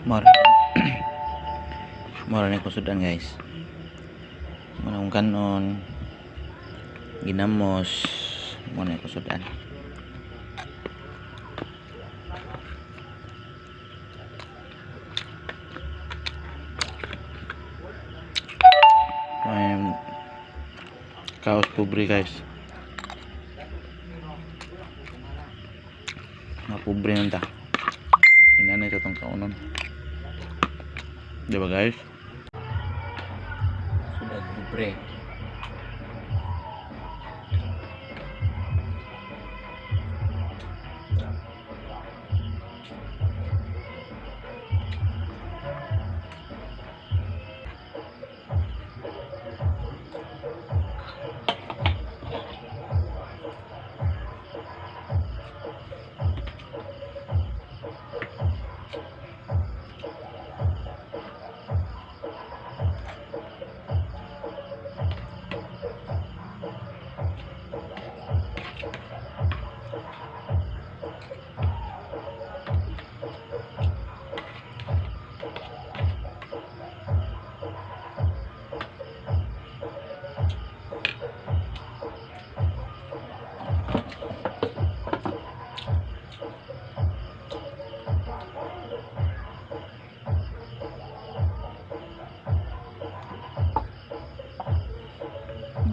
Mao ra ni akong sud-an, guys. Mao na akong kanon. Ginamos. Mao na akong sud-an. May kaos pobre, guys. Nga pobre nun ta. Inanay sa itong kaunon. Di ba, guys? Sudah pobre.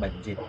Budget.